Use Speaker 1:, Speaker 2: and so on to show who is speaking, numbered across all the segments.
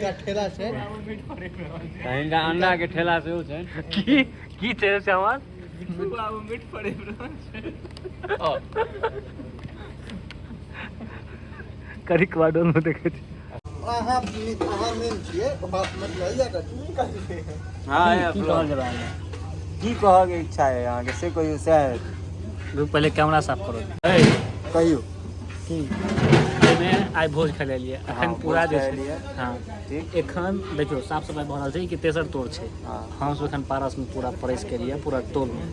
Speaker 1: हिनका ठेला छै।
Speaker 2: तऽ हिनका अंडा के ठेला सेहो छनि।
Speaker 3: की की छै से हमर? करिक वाडोल में देखै छी।
Speaker 1: अहाँ अहाँ मेन छियै, मतलब हैया कथी?
Speaker 2: हँ।
Speaker 3: की कहल जेबै अहाँके?
Speaker 2: की कहऽके इच्छा है अहाँके से कहियौ सएह।
Speaker 3: रुक, पहिले कैमरा साफ करो।
Speaker 2: कहियौ।
Speaker 3: की एहिमे आइ भोज खाइ लेलियै अखन?
Speaker 2: हँ,
Speaker 3: पूरा
Speaker 2: भोज
Speaker 3: जे
Speaker 2: खाय
Speaker 3: छै
Speaker 2: एलियै।
Speaker 3: हँ।
Speaker 2: ठीक।
Speaker 3: एखन देखियौ, साफ सफाइ भऽ रहल छै कि तेसर तोर छै। हमसब एखन पारसमे पूरा परसि के एलियै पूरा टोलमे,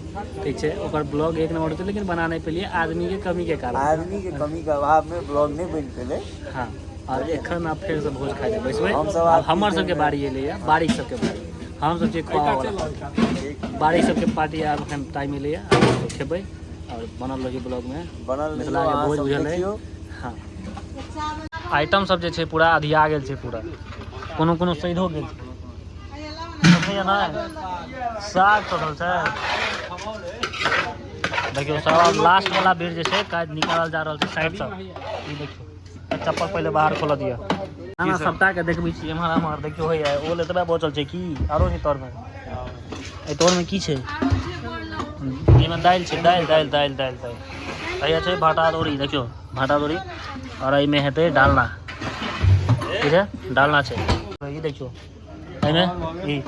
Speaker 3: ठीक छै? ओकर ब्लॉग एक नंबर छै, लेकिन बना नहि पेलियै आदमीके कमीके कारण।
Speaker 2: आदमी के कमी के अभाव में ब्लॉग नहीं बनि पेलै।
Speaker 3: हँ, आओर एखन आब फेरसँ भोज खाइ लए बैसबै।
Speaker 2: हमसब
Speaker 3: आब
Speaker 2: आब
Speaker 3: हमर
Speaker 2: किछु
Speaker 3: सबके
Speaker 2: देरमे-
Speaker 3: बारी एलैए, बारिक सबके बारी। हमसब जे खुआबऽवला बारिक सबके पार्टी। आब एखन टाइम एलैए, आब हमसब खेबै आओर बनल रही ब्लॉगमे।
Speaker 2: बनल रहियौ,
Speaker 3: मिथिलाके
Speaker 2: अहाँ
Speaker 3: भोज
Speaker 2: सब
Speaker 3: बुझल अइ।
Speaker 2: देखियौ।
Speaker 3: हँ, आइटम सब जे छै पूरा अधिया गेल छै पूरा, कोनो कोनो सैधो गेल छै। देखैए ने, साग चढ़ल छै। देखियौ सब, आब लास्ट वाला भीड़ जे छै काज निकालल जा रहल छै साइडसँ। ई देखियौ, चप्पल पहिले बाहर खोलऽ दिअ। खाना सबटा के देखबै छी। एम्हर एम्हर देखियौ, होइए ओल एतबे बचल छै की आरो छै तरमे? एहि तरमे की छै? एहिमे दालि छै, दालि दालि दालि दालि दालि। हैया छै भाटा अदौरी, देखियौ भाटा अदौरी। आओर एहिमे हेतै डालना। ठीक छै, डालना छै। ई देखियौ, एहिमे ई।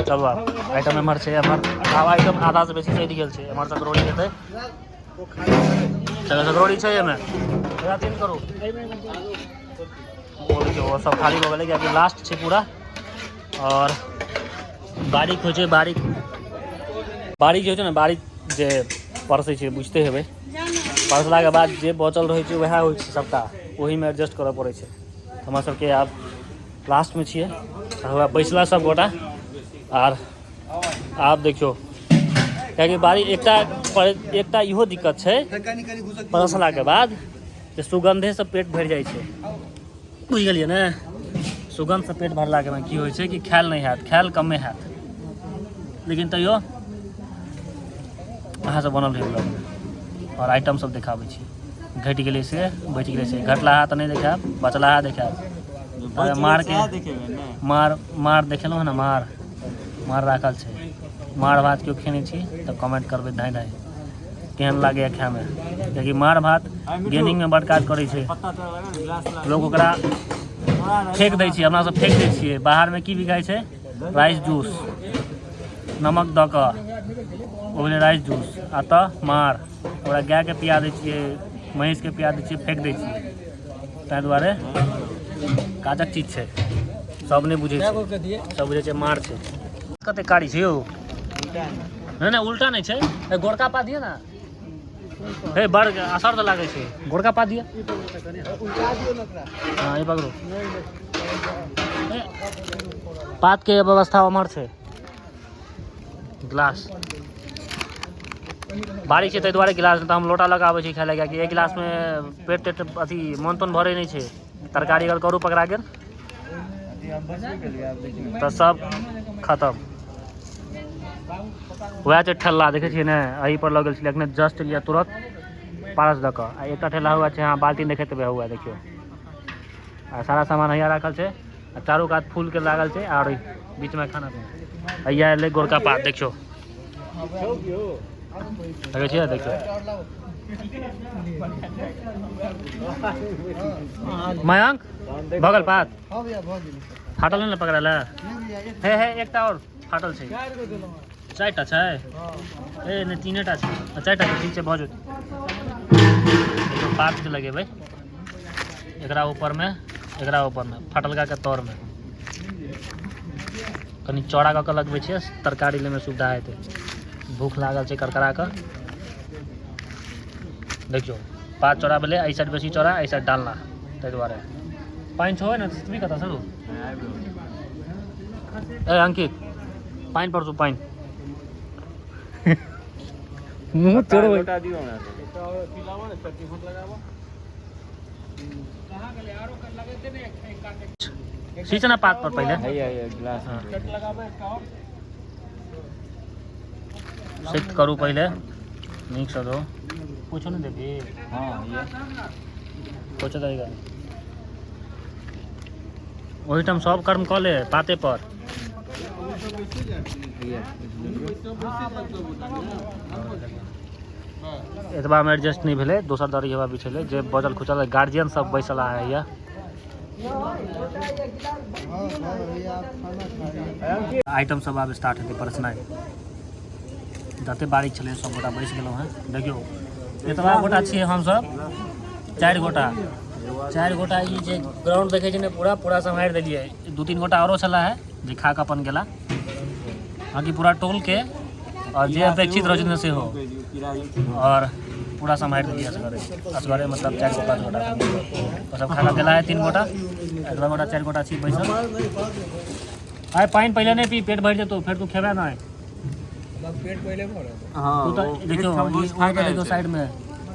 Speaker 3: चलू, आब आइटम एम्हर छै। एम्हर आब आइटम आधासँ बेसी सधि गेल छै। एम्हर सकरौरी हेतै। चलो, सकरौरी छै एहिमे। एकरा चेंज करू। ओ देखियौ, ओ सब खाली भऽ गेलै, कियाकि लास्ट छै पूरा। आओर बारिक होइ छै, बारिक बारिक जे होइ छै ने, बारिक जे परसै छै, बुझिते हेबै। परसलाके बाद जे बचल रहै छै वएह होइ छै सबटा, ओहीमे एडजस्ट करऽ पड़ै छै। हमरा सबके आब लास्टमे छियै तऽ वएह बैसला सब गोटा। आर आब देखियौ, कियाकि बारिक एकटा एकटा इहो दिक्कत छै।
Speaker 1: कनि कनि घुसक।
Speaker 3: परसलाके बाद जे सुगन्धेसँ पेट भरि जाइ छै, बुझि गेलियै ने? सुगन्धसँ पेट भरलाके बाद की होइ छै कि खायल नहि हैत, खायल कमे हैत। लेकिन तैयो अहाँसब बनल रही ब्लॉगमे आओर आइटम सब देखाबै छी। घटि गेलै से बचि गेलै से, घटलाहा तऽ नहि देखायब, बचलाहा देखायब। अरे मार के
Speaker 2: सएह देखेबै ने।
Speaker 3: मार मार देखेलहुँ हँ ने, मार मार राखल छै। मार भात केओ खेने छी तऽ कमेंट करबै धाँइ धाँइ, केहन लागैए खायमे, कियाकि मार भात गेनिंगमे बड काज करै छै। लोक ओकरा फेक दै छै, अपना सब फेक दै छियै। बाहरमे की बिकाइ छै? राइस जूस, नमक दऽ कऽ, ओ भेलै राइस जूस। आ तऽ मार ओकरा गायके पिया दै छियै, महीँसके पिया दै छियै, फेक दै छियै। ताहि दुआरे काजक चीज छै, सब नहि बुझै छै। सब बुझै छै मार छै। कते कारी छै यौ? नहि नहि, उल्टा नहि छै। ए, गोरका पा दिअ ने। हे, बड़ असर तऽ लागै छै। गोरका पा दिअ।
Speaker 1: उल्टा दियौ ने ओकरा।
Speaker 3: हँ, ई पकड़ू। ए, पातके व्यवस्था उम्हर छै। गिलास बारिश छै ताहि दुआरे गिलास, नहि तऽ हम लोटा लऽ कऽ आबै छी खाय लए, कियाकि एक गिलासमे पेट तेट अथी मोन तोन भरै नहि छै। तरकारी अगर करू पकड़ा गेल तऽ सब खतम। वएह छै ठेला, देखै छियै ने? एही पर लऽ गेल छलियै अखने, जस्ट एलियै तुरत पारस दऽ कऽ। आ एकटा ठेला हुआ छै। अहाँ बाल्टी देखैत हेबै, हुआ देखियौ। आ सारा सामान हैया राखल छै आ चारू कात फूल के लागल छै आर बीचमे खाना पीना। हैया एलै गोरका पात, देखियौ, देखै छियै? देखियौ मयंक, भऽ गेल पात?
Speaker 1: हँ भैया, भऽ गेल।
Speaker 3: फाटल नहि ने पकड़ै लए?
Speaker 1: नहि भैया, एक।
Speaker 3: हे हे, एकटा आओर फाटल छै।
Speaker 1: चारि गो देलहुँ हँ।
Speaker 3: चारिटा छै? ए नहि, तीनेटा छै। आ, चारिटा छै, ठीक छै, भऽ जेतै। देखियौ, पात जे लगेबै एकरा ऊपरमे, एकरा ऊपरमे फटलका के तरमे कनि चौड़ा कऽ के लगबै छियै, तरकारी लैमे सुविधा हेतै। भूख लागल छै करकरा कऽ। देखियौ, पात चौड़ा भेलै, एहि साइड बेसी चौड़ा, एहि साइड डालना, ताहि दुआरे। पानि छौ ने? सितबी कतऽ सरू? ए अंकित, पानि परसू, पानि मुँह तोड़बै।
Speaker 2: लोटा दियौ हमरा सबके।
Speaker 3: सींच ना पात पर पहिले।
Speaker 2: हैया हैया गिलास।
Speaker 3: हाँ। सिक्त करू पहिले नीकसँ दो। कुछो नहि देबही?
Speaker 2: हँ, हैया।
Speaker 3: कुछो देगा? ओहिठाम सब कर्म कऽ ले पाते पर। एतबामे एडजस्ट नहि भेलै, दोसर दरी हवा बिछेलै जे बचल खुचल गार्जियन सब बैसल आया। आइटम सब आब स्टार्ट हेतै परसनाइ। जते बारिक छलै सब गोटा बैस गेलहुँ हेँ। देखियौ एतबा गोटा छियै हमसब, 4 गोटा, 4 गोटा। ई जे ग्राउंड देखै छै ने, पूरा पूरा सम्हारि देलियै। 2-3 गोटा आरो छला है जे खा कऽ अपन गेला, बाँकी पूरा टोलके आओर जे अपेक्षित रहै छथिन सेहो, आओर पूरा सम्हारि देलियै असगरे असगरे, मतलब 4 गो 5 गोटा ओ सब खा कऽ गेला है, 3 गोटा, एतबा गोटा 4 गोटा छी बैसल। आइ पानि पहिले नहि पी, पेट भरि जेतौ, फेर तू खेबै नहि।
Speaker 2: हाँ,
Speaker 3: तू तऽ देखियौ ओ तऽ देखियौ साइडमे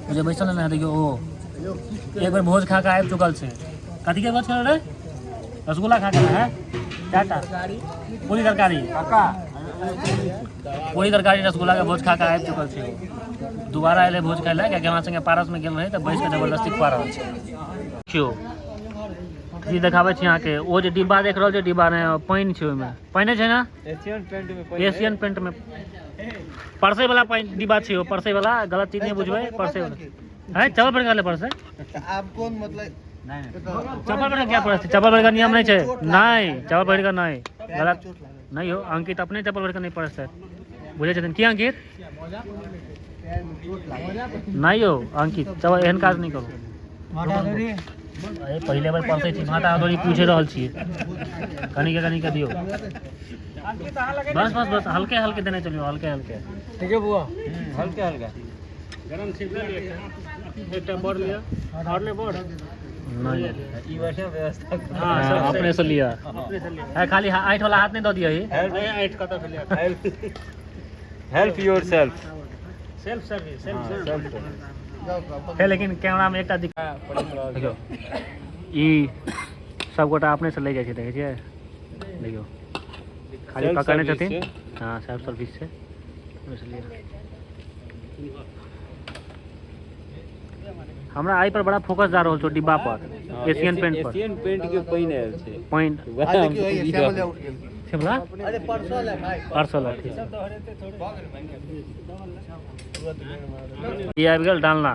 Speaker 3: ओ जे बैसल ने, देखियौ ओ एक बेर भोज खा कऽ आबि चुकल छै। कथी के भोज खेलो रे? रसगुल्ला खा के है, चारिटा पूरी तरकारी, पूरी तरकारी रसगुल्ला के भोज खा कऽ आबि चुकल छै। दोबारा एलै भोज खाइ लए, कियाकि हमरा संगे पारसमे गेल रहै तऽ बैस कऽ जबरदस्ती खुआ रहल छै। देखियौ की देखाबै छी अहाँके, ओ जे डिब्बा देख रहल छै, डिब्बा ने पानि छै, ओहिमे पानि छै ने,
Speaker 2: एशियन पेंट में।
Speaker 3: एशियन पेंट में परसै वाला पानि डिब्बा छै ओ, परसै वाला, गलत चीज नहि बुझबै, परसै वाला है। चप्पल पर ले परसै।
Speaker 1: आब कोन मतलब?
Speaker 3: चप्पल पर क्या परसै? चप्पल पर का नियम नहीं छै, नहीं चप्पल पर का नहीं, गलत नहीं हो। अंकित अपने चप्पल पर का नहीं परसै, बुझै छथिन की अंकित? नहीं हो अंकित, चप्पल एहन काज नहीं करू। अरे पहिले बेर परसै छी, भाटा अदौरी पूछि रहल छियै, कनिके कनिके दियौ, बस बस बस, हल्के हल्के देने चलियौ, हल्के हल्के।
Speaker 2: ठीक है बुआ, हल्के हल्के।
Speaker 3: गरम एकटा बड़ लिअ, आओर ले बड़। नहीं
Speaker 2: ई बढ़िया व्यवस्था।
Speaker 3: हाँ, अपने से लिया है, खाली आँठ वाला हाथ नहीं दऽ दिअ।
Speaker 2: Help yourself,
Speaker 3: self service, self service है। लेकिन कैमरा में एकटा दिक्कत देखियौ, ई सब गोटा अपने से ले जाइ छै, देखै छियै? देखियौ खाली पकड़ने छथिन। हाँ, सेल्फ सर्विस छै, अपने से लिअ। हमरा एहि पर बड़ा फोकस जा रहल छौ, डिब्बा पर, एशियन पेंट पर।
Speaker 2: एशियन पेंट के पानि आयल छै।
Speaker 3: पानि। शिमला।
Speaker 1: अरे परसों ले भाई।
Speaker 3: परसों ला, ठीक। ई आबि गेल डालना।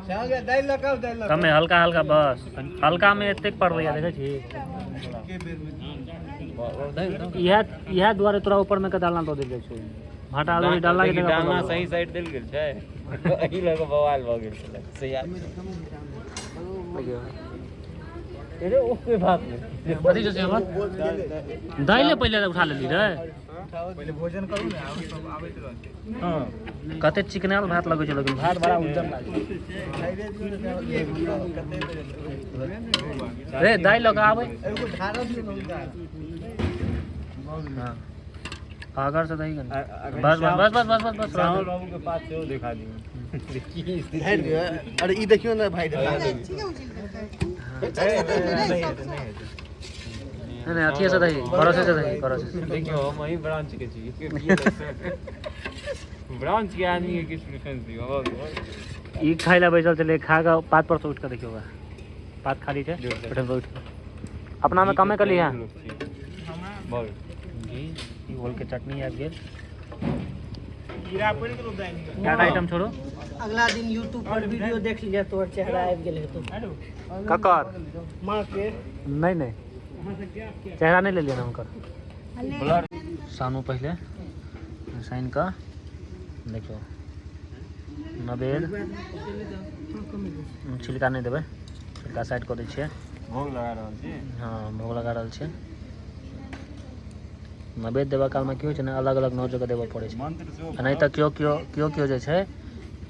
Speaker 1: दालि लगाउ, दालि लगाउ।
Speaker 3: कमे हल्का हल्का, बस हल्का में एतेक पड़लैया, देखै छी? इएह इएह दुआरे तोरा ऊपर में के डालना दऽ देल जाइ छौ, भाटा आलू डालना के जगह पर
Speaker 2: डालना
Speaker 3: दऽ देलौ।
Speaker 2: सही साइड देल गेल छै, एहि लऽ कऽ बवाल भऽ गेल छलै से याद। अरे ओ कोई बात नहीं।
Speaker 3: कथी छै हमर दाइले पहिले उठा लेली रे।
Speaker 1: पहिले भोजन करू ने, आब सब आबैत रहतै।
Speaker 3: हँ, कते चिकनायल भात लगै छै, लेकिन भात बड़ा उज्जर लागै छै। रे दालि लऽ कऽ आबै।
Speaker 1: एगो ढारा दियौ ने हुनका।
Speaker 3: हँ, आगर से दही कनी, बस बस बस बस बस बस बस।
Speaker 2: श्यामल बाबू के पास सेहो देखा दियौ।
Speaker 1: ढारि दियौ। अरे ई देखियौ ने भाई, देखा।
Speaker 3: नहि नहि, अथिये से दही, पड़ोसे से दही, पड़ोसे से।
Speaker 2: देखियौ, हम अही ब्रांच के छी, ब्रांच के आदमी के किछु प्रेफरेंस दियौ।
Speaker 3: ई खाइ लए बैसल छलै, खा कऽ पात पर से उठि कऽ देखियौ, ओकरा पात खाली छै, ओहिठाम से उठि कऽ अपनामे कमे कली है।
Speaker 2: बोल।
Speaker 3: जी, ई ओलके चटनी आबि गेल। क्या आइटम छोड़ो।
Speaker 4: अगला दिन यूट्यूब पर वीडियो देख लिया, तोहर चेहरा आबि गेल हेतौ।
Speaker 3: ककर?
Speaker 4: माँ के।
Speaker 3: नहीं नहीं, चेहरा नहीं ले लिया ना हुनकर। सानू पहिले सानि कऽ, देखियौ नवेद, छिलका नहि देबै, छिलका साइड कऽ दै छियै।
Speaker 2: भोग लगा रहल छी।
Speaker 3: हँ, भोग लगा रहल छियै। नवेद देबऽ कालमे की होइ छै ने, अलग अलग 9 जगह देबऽ पड़ै छै।
Speaker 2: मंत्र सेहो।
Speaker 3: आ नहि तऽ केओ केओ केओ केओ जे छै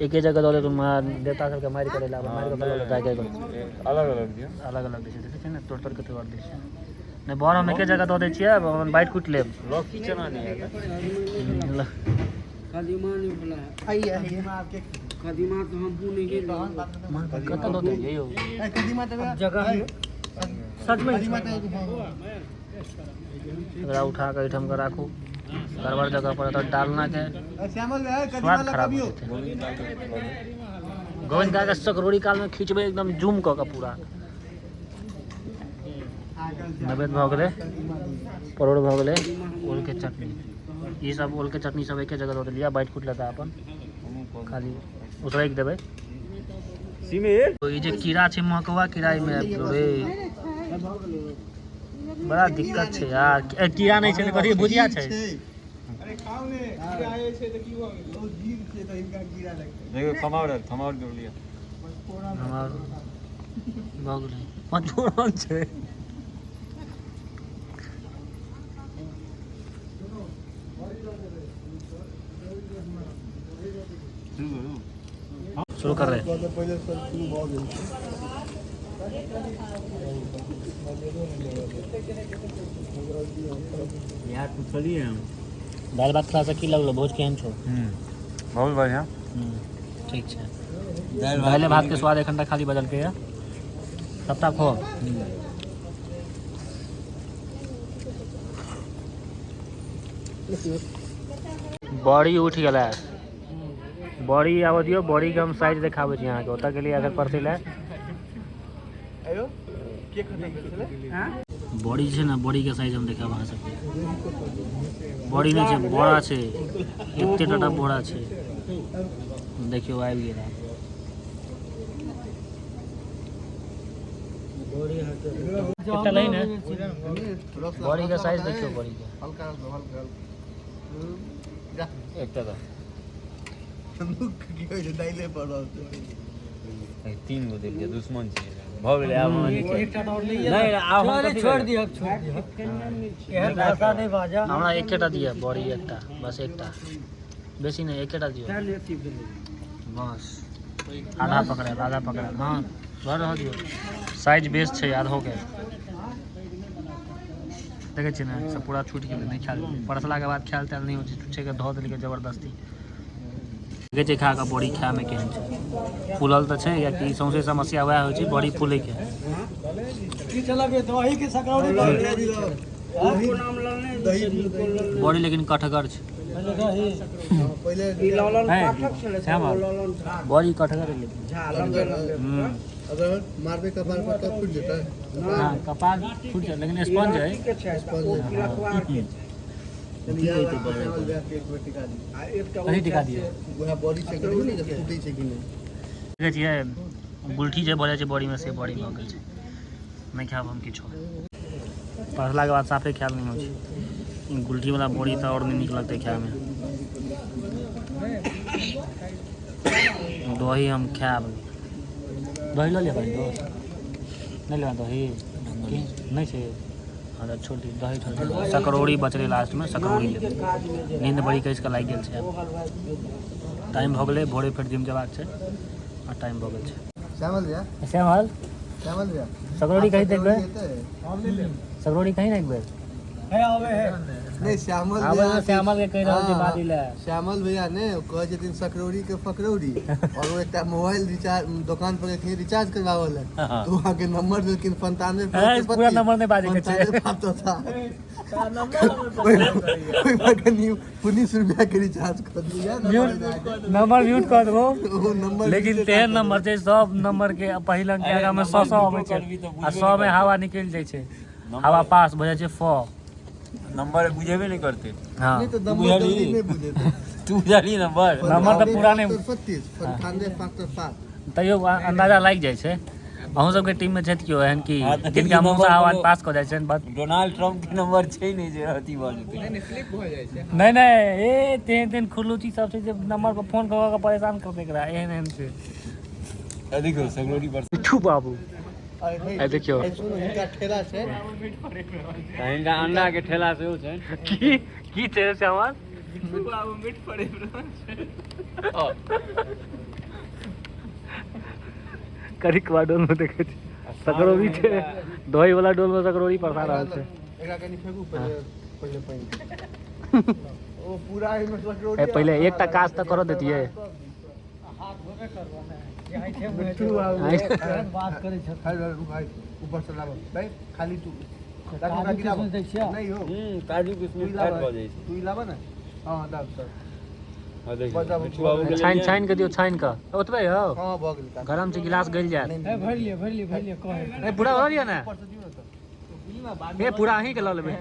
Speaker 3: एके जगह दऽ देत, देवता सबके मारि करै लए, मारि कऽ दऽ देत।
Speaker 2: अलग अलग दियौ।
Speaker 3: अलग अलग दै छै, देखै छियै ने, तोड़ि तोड़ि कऽ तोड़ दै छै। नहि बड़, हम एके जगह दऽ दै छियै, अपन बाँटि कुटि लेब।
Speaker 2: लौकी चना नहीं है।
Speaker 4: कदीमा नहीं बोला है।
Speaker 1: आइए आइए।
Speaker 4: कदीमा तो हम नहीं।
Speaker 3: कतऽ दऽ देलियै यौ?
Speaker 1: कदीमा देबै।
Speaker 4: जगह में सच में।
Speaker 1: कदीमा देबै।
Speaker 3: एकरा उठा कऽ एहिठाम कऽ राखू, गड़बड़ जगह पर तऽ डालना के
Speaker 1: श्यामल भाई, कदीमा
Speaker 3: स्वाद खराब
Speaker 1: लगाबियौ।
Speaker 3: हो जेतै। गोविंद काका सकरोड़ी कालमे खींचबै एकदम जूम कऽ कऽ पूरा। नैवेद्य भऽ गेलै, परोड़ भऽ गेलै, ओलके चटनी, ई सब ओलके चटनी सब एके जगह दऽ देलियै। बाँटि कुटि लेता अपन, खाली उसरैक देबै। ई जे कीड़ा छै, महकौआ कीड़ा एहिमे आबि गेलो रे, बड़ा दिक्कत छै यार। ए, कीड़ा नहि छै तऽ कथी भुजिया छै?
Speaker 1: अरे खाओ ने, कीड़ा आए छै तऽ की भऽ गेलै? ओ जीव छै तऽ हिनका कीड़ा लगतै।
Speaker 2: देखियौ, थमाउर थमाउर जोड़ लिअ।
Speaker 3: हमर भऽ गेलै, पचफोरन छै। शुरू कर रहे।
Speaker 1: पहिले सब शुरू भऽ गेल छै।
Speaker 2: यार, पूछलियै हम।
Speaker 3: दालि भात खेलासँ की लगलो? भोज केहन छौ?
Speaker 2: बहुत बढ़िया।
Speaker 3: ठीक छै। दालि भात के स्वाद एखन तक खाली बदलकै या सबटा खो। बड़ी उठि गेलै। बड़ी आबऽ दियौ, बड़ीके हम साइज देखाबै छी अहाँके। ओतऽ गेलियै अगर परसै लए।
Speaker 1: आयो के खतम भेल छलै?
Speaker 3: बड़ी छै ने, बड़ीके साइज हम देखाब अहाँ सबके। बड़ी नहि छै, बड़ा छै, एते टाटा बड़ा छै। देखियौ, आबि गेल आब। एकटा लही ने बड़ीके साइज देखियौ बड़ीके।
Speaker 1: हल्का हल्का हल्का जा।
Speaker 2: एकटा तऽ
Speaker 1: की होइ छै, दाइले पर रहल।
Speaker 2: तीन गो देलियै, दुश्मन छै। भऽ गेलै, आब हमरा नहि चाही। नहि, आब हम कथी
Speaker 4: छोड़
Speaker 2: लेबै?
Speaker 4: दिहक, छोड़ दिहक, एहन भाषा नहि बाजा।
Speaker 3: हमरा एकेटा दिअ बड़ी, एकटा बस, एकटा, बेसी नहि, एकेटा दियौ बस। आधा पकड़ायल, आधा पकड़ायल। हँ, भऽ रहल दियौ। साइज बेस छै आधोके, देखै छियै ने, सब पूरा छूटि गेलै, नहि खायल गेलै। परसलाके बाद खायल तायल नहि होइ छै, छुच्छेके धऽ देलकै जबरदस्ती। देखै छियै खा कऽ बड़ी खायमे केहन छै। फूलल तऽ छै, कियाकि सौंसे समस्या वएह होइ छै बड़ी फूलैके।
Speaker 4: की चलबे दही के सकरौरी?
Speaker 1: दही।
Speaker 3: बड़ी लेकिन कठगर छै।
Speaker 4: दही।
Speaker 1: पहिले
Speaker 3: है, श्यामल, बड़ी कठगर है लेकिन।
Speaker 1: अगर मारबे कपार पर तब फूटि जेतै।
Speaker 3: हाँ, कपार फूट जाए लेकिन स्पंज है।
Speaker 1: एक बेर टिका दी।
Speaker 3: कथी टिका दिए?
Speaker 1: उएह बॉडी चेक करियौ ने जे फूटै छै कि नहि।
Speaker 3: देखै छियै, गुलठी जे भऽ जाइ छै बड़ीमे, से बड़ी भऽ गेल छै। नहि खायब हम किछो। पढ़लाके बाद साफे ख्याल नहि होइ छै। गुलठीवला बड़ी तऽ आओर नहि नीक लगतै खायमे। दही हम खायब। दही लऽ लिअ कनि दोस्त। नहि लेबै दही? की नहि छै? हँ तऽ छोड़ दियौ दही, छोड़ दियौ। सकरौरी बचलै लास्टमे, सकरौरी लेबै। नींद बड़ी कसि कऽ लागि गेल छै। टाइम भऽ गेलै, भोरे फेर जिम जयबाक छै आ टाइम भऽ गेल छै।
Speaker 1: श्यामल भैया।
Speaker 3: श्यामल।
Speaker 1: श्यामल भैया।
Speaker 3: सकरौरी कहीं देखबै?
Speaker 1: हेतै?
Speaker 3: सकरौरी कहीं ने एक बेर।
Speaker 4: है, आवे है।
Speaker 1: नहि, श्यामल
Speaker 3: आबै
Speaker 1: भैया।
Speaker 3: श्यामल के कहि रहल छी।
Speaker 1: हाँ,
Speaker 3: बादी लए।
Speaker 1: श्यामल भैया ने कहै छथिन सकरौरी के फकरौरी, और ओ एकटा मोबाइल रिचार्ज दोकान पर गेलखिन रिचार्ज करबाबऽ लए, तऽ वहाँ के नंबर देलखिन 95।
Speaker 3: है, पूरा नंबर नहि बाजै के छै।
Speaker 1: 95 507। ओहि पर कनि 19 रुपया के रिचार्ज कऽ दिया।
Speaker 3: नंबर म्यूट कऽ देबो।
Speaker 1: ओ नंबर।
Speaker 3: लेकिन तेहन नंबर छै, सब नंबर के पहिल अंक के आगा में सौ सौ अबै छै आ 100 में हवा निकलि जाइ छै, हवा पास भऽ जाइ छै फो।
Speaker 2: नंबर बुझेबे नहि करतै।
Speaker 3: हँ।
Speaker 1: नहि तऽ नंबर जल्दी नहि बुझेतै।
Speaker 2: तू बुझलही नंबर?
Speaker 3: नंबर तऽ पूरा नहि-
Speaker 1: 36 95 507।
Speaker 3: तैयो अंदाजा लागि जाइ छै। अहूँ सबके टीम में छथि केओ एहन कि
Speaker 2: हँ, तऽ
Speaker 3: जिनका
Speaker 2: ई
Speaker 3: मुँह से
Speaker 2: नंबर
Speaker 3: आवाज
Speaker 2: कोनो-
Speaker 3: पास कऽ जाइ छनि बस?
Speaker 2: डोनाल्ड ट्रम्प के नंबर छै नहि जे अथी भऽ जेतै।
Speaker 3: नहि नहि, ए तेहन तेहन खुरलुची सब छै जे नंबर पर फोन कऽ कऽ परेशान कऽ दै एकरा, एहन एहन छै।
Speaker 2: आ देखियौ, सकरौरी पर।
Speaker 3: मिठू बाबू।
Speaker 1: अरे नहि,
Speaker 3: आ देखियौ।
Speaker 1: ए, सुनू, हिनका ठेला छै।
Speaker 2: हिनका अंडा के ठेला सेहो छै।
Speaker 3: की की छै श्यामल?
Speaker 4: बाबू मीट पड़े।
Speaker 3: करिकवा डोल में देखै छी सकरौरी छै, दही वाला डोल में सकरौरी परसा रहल छै।
Speaker 1: एकरा कनि फेकू पहिले, पहिले पानि। ओ पूरा एहिमे सकरौरी।
Speaker 3: ए, पहिले एकटा काज तऽ करऽ दैतियै।
Speaker 1: मिठू बाबू।
Speaker 4: बात करै छथि।
Speaker 1: हाय, हाय, रुक, हाय, ऊपर से लाबऽ भाई, खाली तू
Speaker 4: काजू किशमिश दै छियै?
Speaker 1: नहीं हो।
Speaker 2: काजू
Speaker 1: तू
Speaker 2: किशमिश
Speaker 1: ही
Speaker 2: फैट
Speaker 1: लाबऽ।
Speaker 2: भऽ जाइ छै।
Speaker 1: तू ही लाबऽ ने। हाँ दाब सर।
Speaker 2: हँ, देखियौ,
Speaker 1: बजाबू।
Speaker 2: मिठू बाबू के
Speaker 3: छानि
Speaker 2: लेलियै।
Speaker 3: छानि कऽ दियौ, छानि कऽ ओतबे यौ।
Speaker 1: हाँ, भऽ गेल काज।
Speaker 3: गरम छै, गिलास गलि जायत।
Speaker 4: है, भरि लिअ, भरि लिअ, भरि लिअ, कहै।
Speaker 3: ए, पूरा भऽ लिअ ने।
Speaker 1: ऊपर से दियौ ने तऽ।
Speaker 3: ए पूरा अहीं के लऽ लेबै।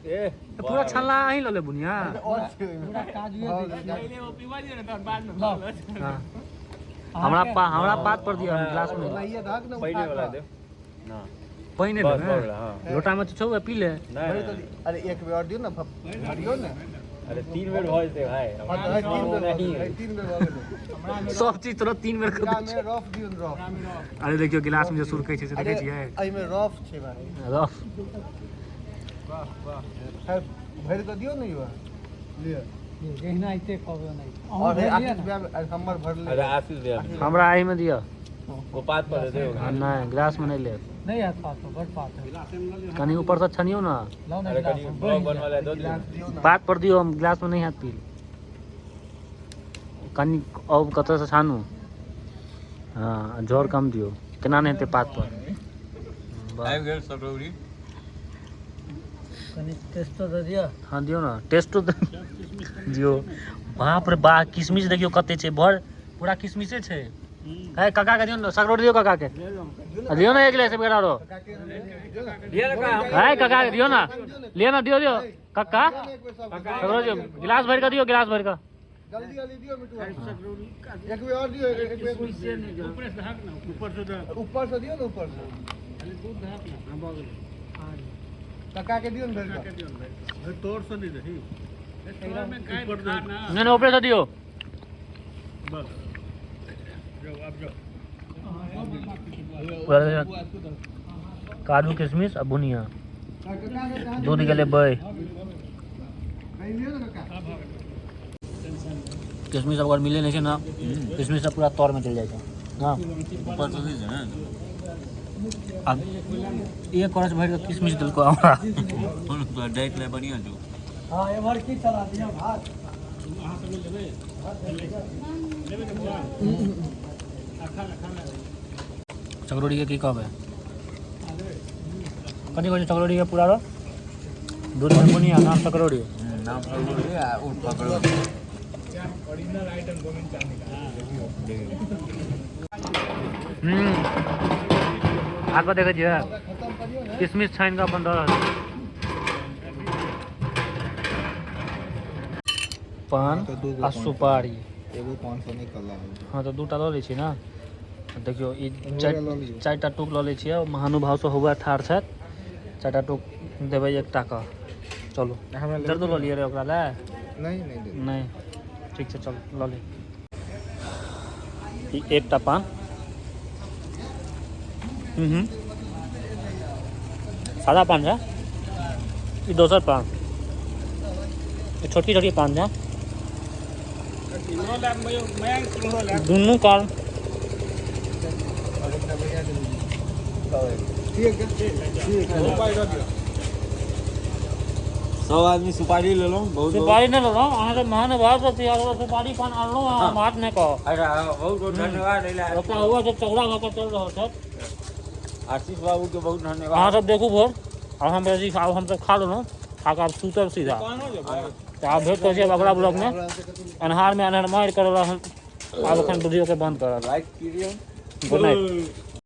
Speaker 2: ए
Speaker 3: पूरा छलना अहीं लऽ लेबै बुनिया।
Speaker 1: और छै ओहिमे।
Speaker 4: पूरा काजुए
Speaker 1: भऽ
Speaker 4: दे
Speaker 1: गेल।
Speaker 4: लाउ।
Speaker 3: हाँ। हमरा पात पर दिअ, हम गिलास में
Speaker 1: ओनाहिये धक ने उठा
Speaker 2: पहिले वाला
Speaker 1: कऽ।
Speaker 2: देव ना।
Speaker 3: पानि
Speaker 2: बस
Speaker 3: देबै।
Speaker 2: भऽ गेल, हाँ।
Speaker 3: लोटा में तऽ छौ, पी ले।
Speaker 2: नहीं
Speaker 1: भरि तऽ अरे एक बेर और दियौ ने, भरियौ ने।
Speaker 2: अरे 3 बेर भऽ जेतै भाई।
Speaker 1: हाँ तऽ है, 3 बेर भऽ
Speaker 2: नहीं।
Speaker 1: गेलै, है, 3 बेर भऽ गेलै।
Speaker 3: सब चीज तुरंत 3 बेर
Speaker 1: एकरा मे रफ दियौ ने, रफ।
Speaker 3: अरे देखियौ गिलास में जे सुरकै छै से
Speaker 1: अरे
Speaker 3: देखै छियै?
Speaker 1: एहिमे रफ छै भाई।
Speaker 3: रफ।
Speaker 1: है, भरि कऽ दियौ ने यौ। लिअ।
Speaker 4: जहिना एते कहबै ओनाहिते। अहूँ
Speaker 1: और हे
Speaker 4: भरि लिअ
Speaker 1: आशीष
Speaker 4: ने।
Speaker 1: भैया, अरे हमर भरले।
Speaker 2: अरे आशीष भैया
Speaker 3: हमरा एहिमे दिअ।
Speaker 2: वो पात पर दे
Speaker 3: हाँ, नहि गिलास में नहि लेब।
Speaker 4: नहि हैत पात पर, बड पात है।
Speaker 3: कनि ऊपर से छनियौ ने।
Speaker 4: लाउ ने
Speaker 2: अरे
Speaker 4: गिलास
Speaker 2: कनि
Speaker 4: में,
Speaker 2: ब्लॉग
Speaker 4: बहि
Speaker 2: बनवा
Speaker 4: जायत।
Speaker 2: ले दो दियौ।
Speaker 1: गिलास दियौ ने।
Speaker 3: पात पर दियौ, हम गिलास में नहि हैत पील। कनि अब कतऽसँ छानू। हाँ झोर कम दियौ, केना नहि हेतै पात पर।
Speaker 2: आबि गेल सकरौरी।
Speaker 4: कनि टेस्टो दऽ दिअ।
Speaker 3: हाँ दियौ ने टेस्टो दियौ। बाप रे बा, किशमिश देखियौ कते छै, भर पूरा किशमिशे छै। है काका के दियौ ने सकरौरी, दियौ काका के। आ दियौ ने एक गिलास बेरा आरो।
Speaker 1: काका के दियौ ने।
Speaker 2: दिया ना
Speaker 3: है काका के दियौ ने, लिअ ने, दियौ दियौ काका।
Speaker 1: दियौ ने एक बेर सबके।
Speaker 3: सकरौरी दियौ, गिलास भरि कऽ दियौ, गिलास भरि कऽ।
Speaker 1: जल्दी जल्दी दियौ मिठुआ। एक बेर और दियौ, एक बेर ऊपर से दियौ ने, ऊपर से। काका के दियौ ने भरि कऽ।
Speaker 3: नहि नहि ऊपरे से दियौ। पूरा काजू किशमिश आ बुनिया। दूध गेलै बहि।
Speaker 1: नहीं लियौ ने काका।
Speaker 3: किशमिश अगर मिले नहि छै ने, किशमिश सब पूरा तर में चलि जाइ छै। हाँ
Speaker 2: ऊपर से छै ने।
Speaker 3: आ एक करच भरि कऽ किशमिश देलको हमरा।
Speaker 2: तोरा डाइट ले बढ़िया छौ।
Speaker 4: हाँ एम्हर की चला दिअ भात।
Speaker 3: सकरौरी के की कहबै? कथी कहै छै सकरौरी के? पूरा रह दूध में बुनिया, नाम सकरौरी।
Speaker 2: नाम सकरौरी आ उ पकड़ो।
Speaker 3: हाथ पर देखै छियै?
Speaker 1: खत्म करियौ ने।
Speaker 3: किशमिश छानि कऽ अपन दऽ रहल छै। पान आ सुपारी।
Speaker 1: एगो 500 निकल।
Speaker 3: हाँ तऽ 2टा लऽ लै छी ने। देखियौ ई 4टा टूक लऽ लै छियै। महानुभाव सब हुए ठाढ़ छथि। 4टा टूक देबै 1टा कऽ। चलू जर्दो लऽ लिअ रे ओकरा लए।
Speaker 1: नहीं नहीं दे।
Speaker 3: नहि ठीक छै, चलू लऽ ले। ई 1टा पान। हम्म सादा पान छै। ई दोसर पान, ई छोटकी छोटकी पान छै। दुनू कान।
Speaker 1: और एकटा भैया के दे। ठीक है, ठीक है, उपाय दऽ दियौ।
Speaker 2: सब आदमी सुपारी लेलहुँ बहुत बहुत।
Speaker 3: सुपारी नहि लेलहुँ, अहाँके महानुभाव सब छी, सुपारी पान आनलहुँ, अहाँ बात नहि कहब।
Speaker 2: अच्छा बहुत बहुत धन्यवाद एला।
Speaker 3: ओकरा हुआ छै चौड़ा भऽ कऽ चलि रहल छथि।
Speaker 2: आशीष बाबू के बहुत धन्यवाद।
Speaker 3: अहाँ सब देखू भोर। आब हम बेसी आब हमसब खा लेलहुँ, खा कऽ आब सुतब सीधा। तऽ आब भेट करै छी आब अगला ब्लॉगमे। अन्हारमे अन्हार मारि करल हम आब एखन वीडियोके बंद करब।
Speaker 2: लाइक करियौ।
Speaker 3: Good night.